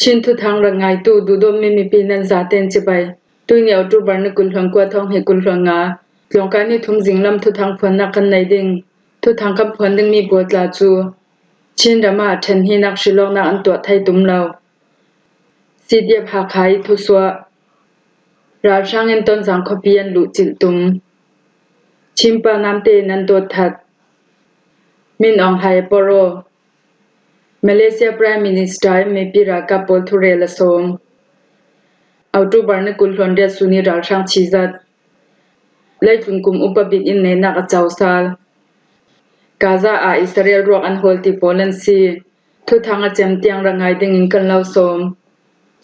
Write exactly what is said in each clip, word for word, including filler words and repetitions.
Chin thuthang rak ngaitu duhdawtmi mipi nan zaten cibai. Tuini October ni kul hluan kua, thawng hnih kul hluan nga, tlawngkai ni thum zinglam thuthang phuannak kan nei ding. Thuthang kan phuan dingmi pawl tla cu Chin ram ah ṭhenhninak hrilawknak an tuah thei tum lo. C D F Hakha ih thusuah. Ralhrang in Tonzang khuapi an luhcilh tum. Chin pa namte in an dawt that. Min Aung Hlaing Poro. Malaysia Prime Minister in mipi ralkap pawl thurel a sawm. October ni kul hluan riat sun ih ralhrang chizat. Leitlun kum upa bik in nehnak a cosal. Gaza ah Israel ruak an hawl ti pawl an si. Thuthang a cem tiang rak ngai dingin kan lo sawm.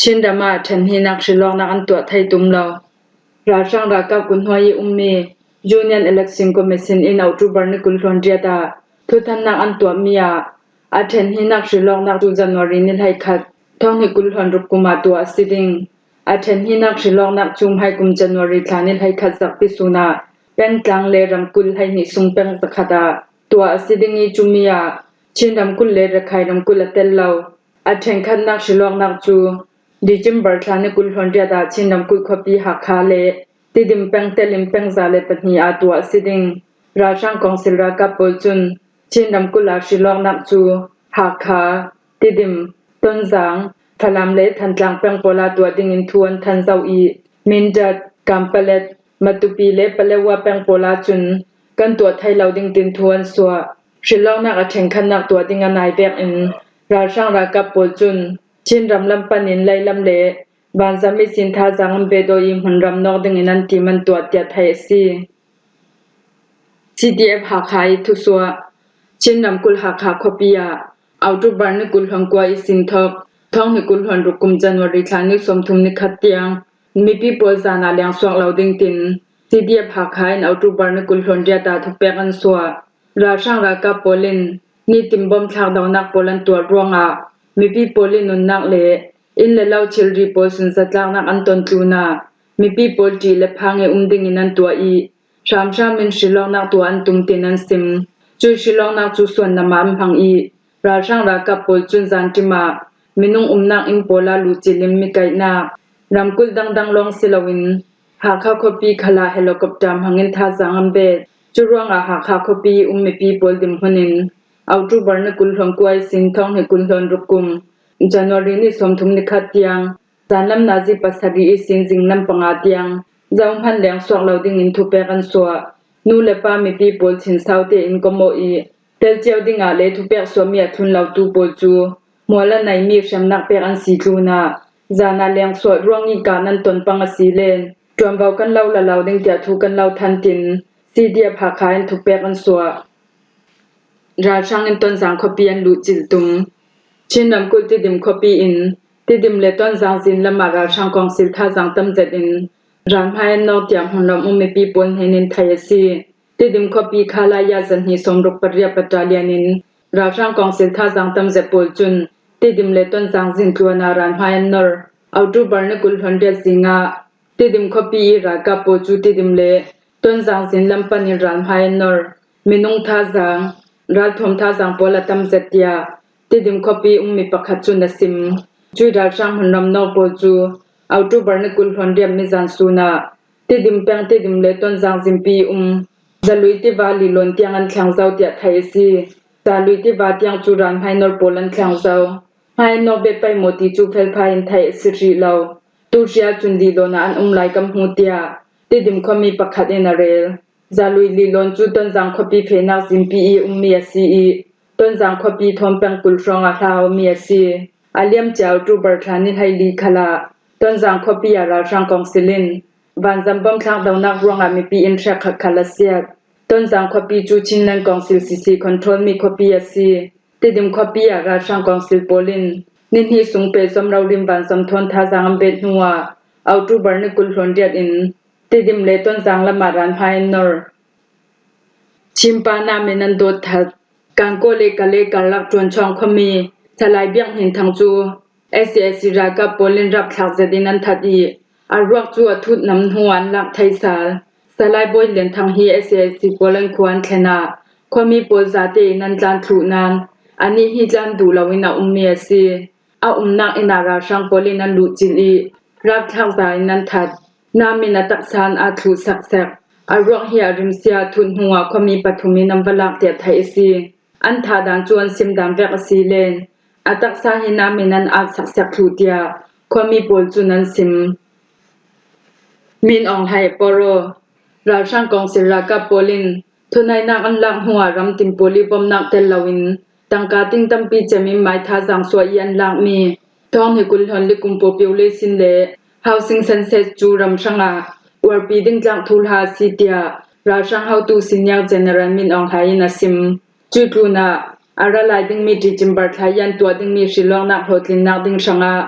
Chin ram ah ṭhenhninak hrilawknak an tuah thei tum lo. Ralhrang ralkap kut hnuai ih ummi Union Election Commission in October ni kul hluan riat ah thuthannak an tuahmi ah a ṭhenhninak hrilawknak cu January ni hleikhat, thawng hnih kul hluan ruk kum ah tuah a si ding. A ṭhenhninak hrilawknak cu hmaikum January thla ni hleikhat zarhpi sun ah pengtlang le ramkulh hleihnih sung peng zakhat ah tuah a si ding ih cumi ah Chin ramkulh le Rakhine ramkulh a tel lo. A ṭhenkhatnak hrilawknak cu December thla ni kul hluan riat ah Chin ramkulh khuapi Hakha le Tidim peng telin peng za le pahnih ah tuah a si ding. Ralhrang kawngsil ralkap pawl cun Chin ramkulh ah hrilawknak cu Hakha, Tidim, Tonzang, Falam le Thantlang peng pawl ah tuah dingin thu an than zo ih Mindat, Kanpalet, Matupi le Paletwa peng pawl ah cun kan tuah thei lo ding tin thu an suah. Hrilawknak a ṭhenkhatnak tuah ding a nai vekin ralhrang ralkap pawl cun Chin ram lam panin leilam le vanzam ihsin thazaang an bet aw ih hmunram nawk dingin an tim an tuah tiah theih a si. C D F Hakha ih thusuah. Chin ramkulh Hakha khuapi ah October ni kul hluan kua ihsin thawk, thawng hnih kul hluan ruk kum January thla ni sawmthum ni khat tiang mipi pawl zan ah lengsuak lo ding tin C D F Hakha in October ni kul hluan riat ah thupek an suah. Ralhrang ralkap pawl in nitin bom thlakdohnak pawl an tuah ruangah mipi pawl ih nunnak le inn le lo thilri pawl sunzatlaknak an ton tlunah mipi pawl ṭih le phang ih um dingin an tuah ih hramhram in hrilawknak tuah an tum tin an sim. Cuih hrilawknak cu suan lam ah an hmang ih ralhrang ralkap pawl cun zanṭim ah minung umnak inn pawl ah luhcilh in mi kaihnak, ramkulh dangdang lawng si loin Hakha khuapi khal ah helicopter hmangin thazaang an bet. Cu ruangah Hakha khuapi ih um mipi pawl dinhmun in October ni kul hluan kua ihsin thawng hnih kul hluan ruk kum January ni sawmthum ni khat tiang zanlam nazi pasarih ihsin zinglam panga tiang zohman lengsuak lo dingin thupek an suah. Nu le pa mipi pawl thinsau tein kom aw ih telcio dingah le thupek suahmi a thlun lotu pawl cu mual a neimi hremnak pek an si tlunah zan ah lengsuah ruang ih kan an ton pang a si len ṭuanvo kan lo la lo ding tiah thu kan lo than tin C D F Hakha in thupek an suah. Ralhrang in Tonzang khuapi an luhcilh tum. Chin ramkulh Tidim khuapi in Tidim le Tonzang zin lam ah ralhrang kawngsil thazaang tam zet in ral hmai an nawk tiah hmunram um mipi pawl hnen in theih a si. Tidim khuapi kha lai ah zahnih sawmruk pariat battalion in ralhrang kawngsil thazaang tam zet pawl cun Tidim le Tonzang zin tluan ah ral hmai an nor. October ni kul hluan riat zing ah Tidim khuapi ih ralkap pawl cu Tidim le Tonzang zin lam panin ral hmai an nor. Minung thazaang, ralthuam thazaang pawl a tam zet tiah Tidim khuapi ummi pakhat cun a sim. Cuih ralhrang hmunram nawk pawl cu October ni kul hluan riat mizan sun ah Tidim peng Tidim le Tonzang zinpi um Zalui tiva Lilawn tiang an thleng zo tiah theih a si. Zalui tiva tiang cu ral hmai nor pawl an thleng zo. Hmai an nawk bet pei maw ti cu felphai in theih a si rih lo. Tu hri ahcun Lilawn ah an um lai kan hmu tiah Tidim khuami pakhat in a rel. Zalui Lilawn cu Tonzang khuapi fehnak zinpi ih ummi a si ih Tonzang khuapi thawn peng kul hrawng ah hla a ummi a si. A liamcia October thla ni hleili khal ah Tonzang khuapi ah ralhrang kawngsil in vanzam bom thlakdohnak ruangah mipi inn hrekkhat khal a siat. Tonzang khuapi cu Chinland Council sisi control mi khuapi a si. Tidim khuapi ah ralhrang kawngsil pawl in nihnih sung pehzom rori in vanzam thawn thazaang an bet hnuah October ni kul hluan riat in Tidim le Tonzang lamah ral hmai an nor. Chin pa nam in an dawt that. Kankaw le Kale karlak Ṭuanchawng khuami Salai biak hnin thang cu S A S C ralkap pawl in rapthlak zet in an that ih a ruak cu a thut nam hnu ah an lak thei sal. Salai bawi Lian Thang hi S A S C pawl an khua an thlen ah khuami pawl zate in an tlan thluh nain anih hi tlan duh loin a ummi a si. a umnak inn ah ralhrang pawl in an luhcilh i, rapthlak za in an that. Namin a taksa an at thluh saksek. A ruak hi a rimsia thut hnuah khuami pathum in an va lak tiah theih a si. An thah dan cu an sim dan vek a si len, a taksa hi namin an at saksek thluh tiah khuami pawl cun an sim. Min Aung Hlaing, Poro, ralhrang kawngsil ralkap pawl in thunainak an lak hnuah ramtin pawl i bomnak tel loin tangka ting tampi cem in mai thazaang suah i an lakmi thawng hnih kul hluan li kum Population le Housing Census cu ram hrangah uarpi ding tlak thuhla a si tiah ralhrang hotu Senior General Min Aung Hlaing in a sim. Cuih tlunah a ra lai dingmi December thla i an tuah dingmi hrilawknak hlawhtlinnak ding hrangah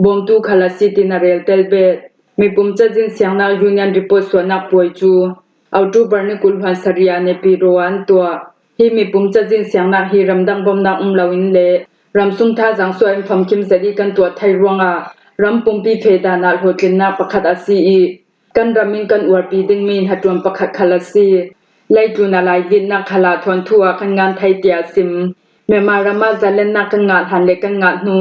bawmtu khal a si tiin a rel tel bet. Mipum cazin siangnak Union Report suahnak puai cu October ni kul hluan sarih ah Naypyidaw ah an tuah. Hi mipum cazin siangnak hi ramdang bomnak um loin le ramsung thazaang suah in famkim zet i kan tuah thai ruangah ram pumpi feh dan ah hlawhtlinnak pakhat a si i, kan ram in kan uarpi dingmi hnaṭuan pakhat khal a si. Leitlun a lailitnak khal ah thuanthu ah kan ngan thai tiah a sim. Myanmar ram ah zalennak kan ngah hlan le kan ngah hnu,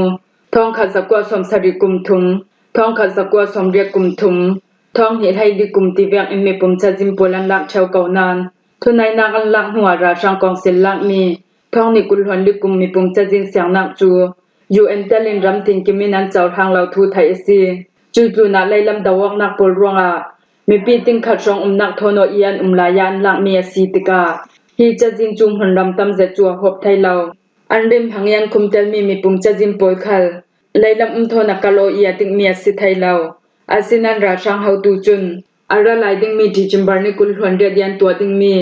thawngkhat zakua sawmsarih kum thum, thawngkhat zakua sawmriat kum thum, thawng hnih hleili kum ti vek in mipum cazin pawl an lak ṭheo ko nain, thunainak an lak hnuah ralhrang kawngsil lakmi thawng hnih kul hluan li kum mipum cazin siangnak cu U N tel in ramtin kim in an cohlang lo thu theih a si. Cuih tlunah leilam do awknak pawl ruangah mipi ting khat hrawng umnak thawn aw i an um lai ah an lakmi a si tikah, hi cazin cu hmunram tam zet cu a hawp thai lo. An rim hmang i an khumtelmi mipum cazin pawl khal leilam um thawn a kal aw i a dikmi a si thai lo. Asinain ralhrang hotu cun a ra lai dingmi December ni kul hluan riat i an tuah dingmi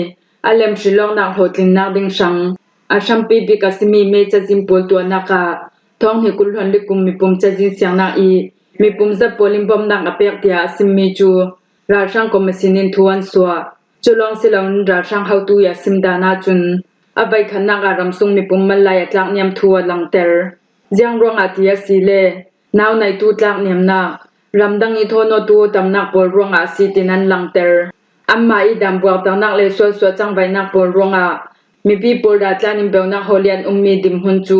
a lem hrilawknak hlawhtlinnak ding hrang a hrampi bik a simi May cazin pawl tuahnak ah thawng hnih kul hluan li kum mipum cazin siangnak i mipum zat pawl in bomnak a pek tiah a simmi cu ralhrang commission in thu an suah. Cu lawng si loin ralhrang hotu i a sim dan ahcun a veikhatnak ah ramsung mipum mal lai a tlakniam thu a langter. Ziang ruangah ti a si le, nau neitu tlakniamnak, ramdang i thawn awtu tamnak pawl ruangah a si tiin an langter. Anmah i daan buakternak le sualsuah cangvaihnak pawl ruangah mipi pawl dah tlan in beunak hawl i an ummi dinhmun cu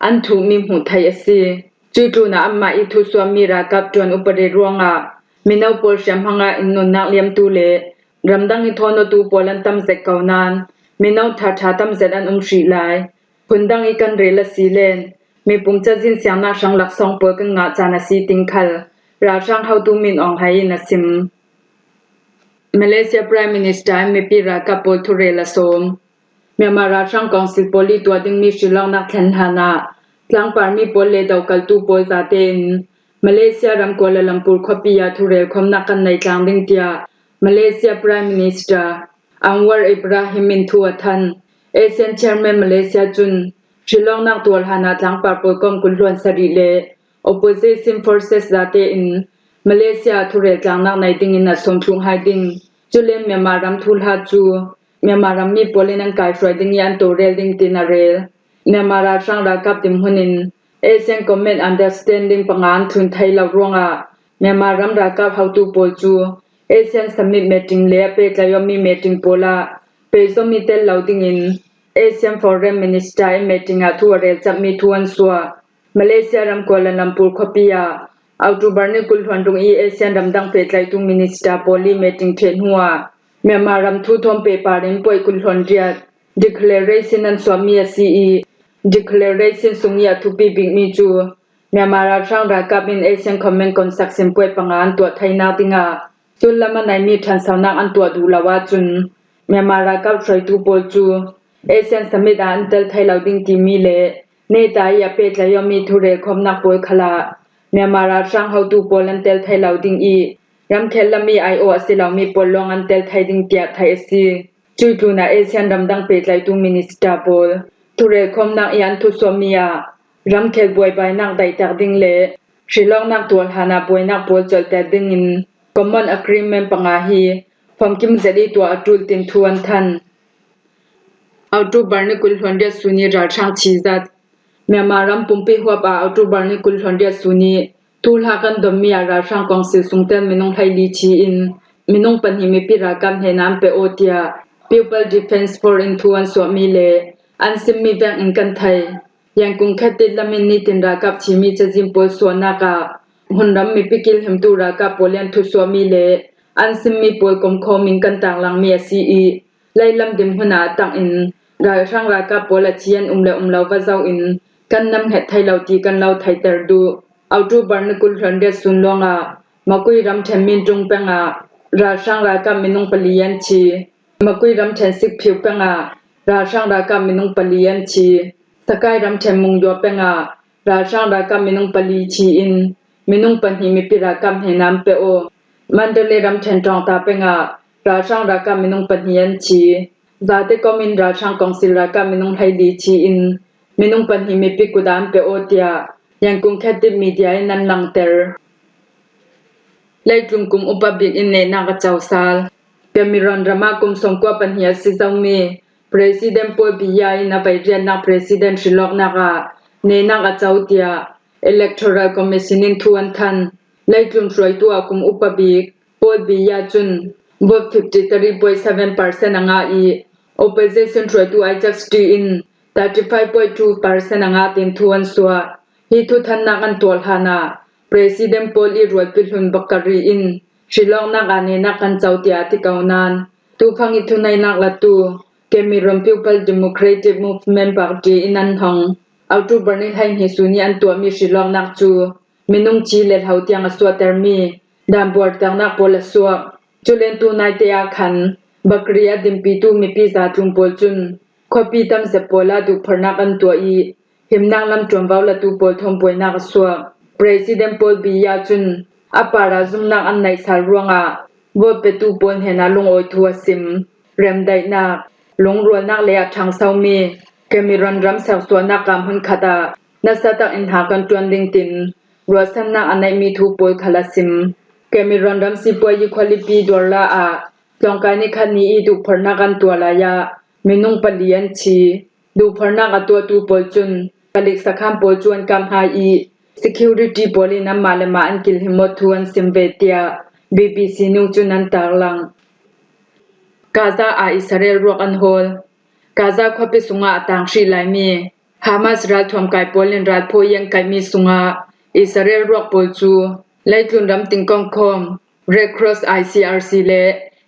an thuhmi hmuh theih a si. Cuih tlunah anmah i thusuahmi ralkap ṭuan upadi ruangah mino pawl hriamhmang ah in nunnak liamtu le ramdang i thawn awtu pawl an tam zet ko nain mino ṭhaṭha tam zet an um hrih lai. Phundang i kan rel a si len mipum cazin siangnak hrang laksawng pawl kan ngah caan a si tiin khal ralhrang hotu Min Aung Hlaing in a sim. Malaysia Prime Minister in mipi ralkap pawl thurel a sawm. Myanmar ralhrang kawngsil pawl i tuah dingmi hrilawknak thlen hlan ah tlangpar mi pawl le dokaltu pawl zate in Malaysia ram Kuala Lumpur khuapi ah thurel khawmnak kan nei tlang ding tiah Malaysia Prime Minister Anwar Ibrahim in thu a than. ASEAN Chairman Malaysia cun hrilawknak tuah hlan ah tlangpar pawl kawm kul hluan sarih le Opposition Forces zate in Malaysia ah thurel tlangnak nei dingin a sawm thluh hai ding. Culen Myanmar ram thuhla cu Myanmar rammi pawl in an kaihruai ding i an tawlrel ding tiin a rel. Myanmar ralhrang ralkap dinhmun in ASEAN Common Understanding panga an thlun thei lo ruangah Myanmar ram ralkap hotu pawl cu ASEAN Summit meeting le a pehtlai awmi meeting pawl ah pehzom i tel lo dingin ASEAN Foreign Minister in meeting ah thu a rel capmi thu an suah. Malaysia ram Kuala Lumpur khuapi ah October ni kul hluan ruk i ASEAN ramdang pehtlaitu minister pawl i meeting ṭheh hnuah Myanmar ram thu thawn pehpar in puai kul hluan riat declaration an suahmi a si i, declaration sung i a thupi bikmi cu Myanmar ralhrang ralkap in ASEAN Common Construction puai panga an tuah theinak dingah sullam a neimi ṭhansonak an tuah duh lo ahcun Myanmar ralkap hruaitu pawl cu ASEAN Summit ah an tel thei lo ding timi le neta i a pehtlai awmi thurel khawmnak pawl khal ah Myanmar ralhrang hotu pawl an tel thei lo ding i ramkhel lam i aiawh a si lomi pawl lawng an tel thei ding tiah theih a si. Cuih tlunah ASEAN ramdang pehtlaitu minister pawl thurel khawmnak i an thusuahmi ah ramkhel buaibainak daihtak ding le hrilawknak tuah hlan ah buainak pawl colhter dingin Common Agreement panga hi famkim zet i tuah a ṭul tin thu an than. October ni kul hluan riat sun i ralhrang chizat. Myanmar ram pumpi huap ah October ni kul hluan riat sun i thuhla kan donmi ah ralhrang kawngsil sungtel minung hleili chi in minung pahnih mipi ralkap hnenah an pe aw tiah People Defence Force in thu an suahmi le an simmi vek in kan thei. Yangon khatit lamin nitin ralkap chimi chazim pawl suahnak ah hunram mipi kilhimtu ralkap pawl in thusuahmi le an simmi pawl komkhawm in kan taklangmi a si i, leilam dim hmun ah a tang in ralhrang ralkap pawl a ci an um le um lo va zoh in kan nam hnget thei lo ti kan lo theiter duh. October ni kul hluan riat sunlawng ah Makui ramṭhen Mintung peng ah ralhrang ralkap minung pali an thi. Makui ramṭhen Sikphiu peng ah ralhrang ralkap minung pali an thi. Sakai ramṭhen Mungyaw peng ah ralhrang ralkap minung pali thi in minung pahnih mipi ralkap hnenah an pe aw. Mandalay ramṭhen Tawngta peng ah ralhrang ralkap minung pahnih an thi. Zate kom in ralhrang kongsil ralkap minung hleili thi in minung pahnih mipi kut ah an pe aw tiah Yangon khatit media in an langter. Leitlun kum upa bik in nehnak a co sal. Cameroon ram ah kum sawmkua pahnih a si zomi President Paul Biya in a veiriatnak President hrilawknak ah nehnak a co tiah Electoral Commission in thu an than. Leitlun hruaitu ah kum upa bik Paul Biya cun vote fifty three point seven percent a ngah i, opposition hruaitu Isaac Stui in thirty five point two percent a ngah tiin thu an suah. Hi thuthannak an tuah hlan ah President Paul i rualpi hlun Bakari in hrilawknak ah nehnak kan co tiah a ti ko nain, tufang i thuneinak latu Cameroon People Democratic Movement Party in an hong. October ni hleihnih sun i an tuahmi hrilawknak cu minung ci le hlo tiang a suahtermi dan buarternak pawl a suak. Culen tu naite ah khan Bakri a dinpitu mipi zatlun pawl cun khuapi tam zet pawl ah duhpharnak an tuah i, himnak lam ṭuanvo latu pawl thawn buainak a suak. President Paul Biya cun a parah zumhnak an neih sal ruangah vote petu pawl hnenah lungawi thu a sim. Remdaihnak, lungrualnak le a ṭhangsomi Cameroon ram sersuahnak ah hmunkhat ah nasa tak in hna kan ṭuan ding tiin ruahsannak a neihmi thu pawl khal a sim. Cameroon ram sipuayi khualipi Douala ah tlawngkai ni khat ni i duhpharnak an tuah lai ah minung pali an thi. Duhpharnak a tuahtu pawl cun palik sakhan pawl cu an kap hna i, security pawl in anmah le mah an kilhimawt thu an sim ve, tiah B B C News cun an tarlang. Gaza ah Israel ruak an hawl. Gaza khuapi sungah a tang hrih laimi Hamas ralthuam kai pawl in ralphawi an kaihmi sungah Israel ruak pawl cu leitlun ram tingkong khawm Red Cross, I C R C le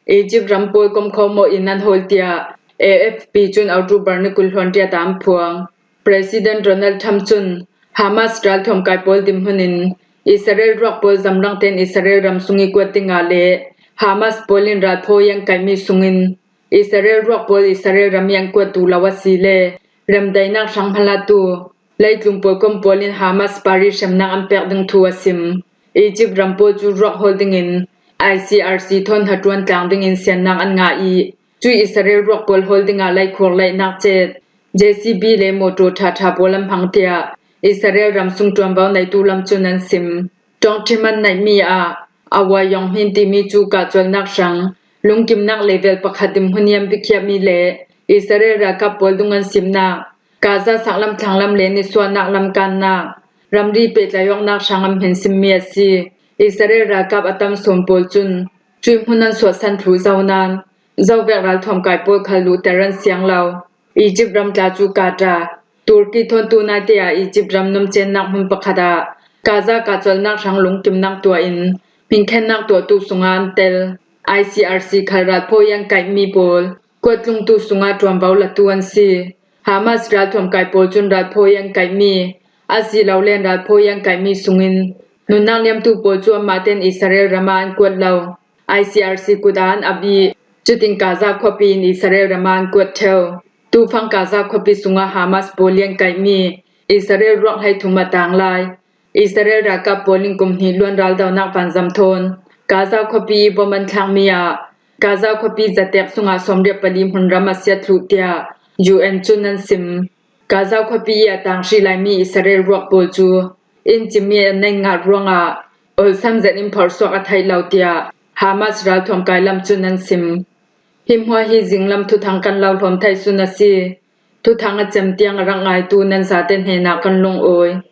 Egypt ram pawl komkhawm aw in an hawl, tiah A F P cun October ni kul hluan riat ah an phuang. President Donald Trump cun Hamas ralthuam kai pawl dinhmun in Israel ruak pawl zamrang tein Israel ram sung i kuat dingah le Hamas pawl in ralphawi an kaihmi sungin Israel ruak pawl Israel ram i an kuat duh lo a si le remdaihnak hrang hmalatu leitlun pawlkom pawl in Hamas parih hremnak an pek ding thu a sim. Egypt ram pawl cu ruak hawl dingin I C R C thawn hnaṭuan tlang dingin siannak an ngah i, cui Israel ruak pawl hawl dingah leikhuak laihnak cet, J C B le motor ṭhaṭha pawl an hmang, tiah Israel ram sung ṭuanvo neitu lam cun an sim. Ṭawngṭhim an neihmi ah Awayong Hmin timi cu kahcolhnak hrang lungkimnak level pakhat dinhmun i an biakhiahmi le Israel ralkap pawl dung an simnak, Gaza saklam thlanglam le nisuahnak lam kannak, ramri pehtlaih awknak hrang an hmin simmi a si. Israel ralkap a tam sawn pawl cun cui hmun an suahsan thluh zo nain, zovek ralthuam kai pawl khal luhter an siang lo. Egypt ram tla cu Qatar, Turkey thawn tu naite ah Egypt ram numcennak hmun pakhat ah Gaza kahcolhnak hrang lungkimnak tuah in hminkhennak tuahtu sungah an tel. I C R C khal ralphawi an kaihmi pawl kuat tlungtu sungah ṭuanvo latu an si. Hamas ralthuam kai pawl cun ralphawi an kaihmi, asilole ralphawi an kaihmi sungin nunnak liamtu pawl cu anmah tein Israel ram ah an kuat lo. I C R C kut ah an ap i, cutin Gaza khuapi in Israel ram ah an kuat ṭheo. Tufang Gaza khuapi sungah Hamas pawl i an kaihmi Israel ruak hleithum a tang lai. Israel ralkap pawl in kum hnih luan raldohnak vanzam thawn Gaza khuapi i bom an thlakmi ah Gaza khuapi zatek sungah sawmriat pali hmunram a siat thluh, tiah U N cun an sim. Gaza khuapi i a tang hrih laimi Israel ruak pawl cu inn cimmi an neih ngah ruangah awlsam zet in phorhsuak a theih lo, tiah Hamas ralthuam kai lam cun an sim. Hi hmuah hi zinglam thuthang kan lo hlawm thei sun a si. Thuthang a cem tiang a rak ngaitu nan zate hnenah kan lungawi.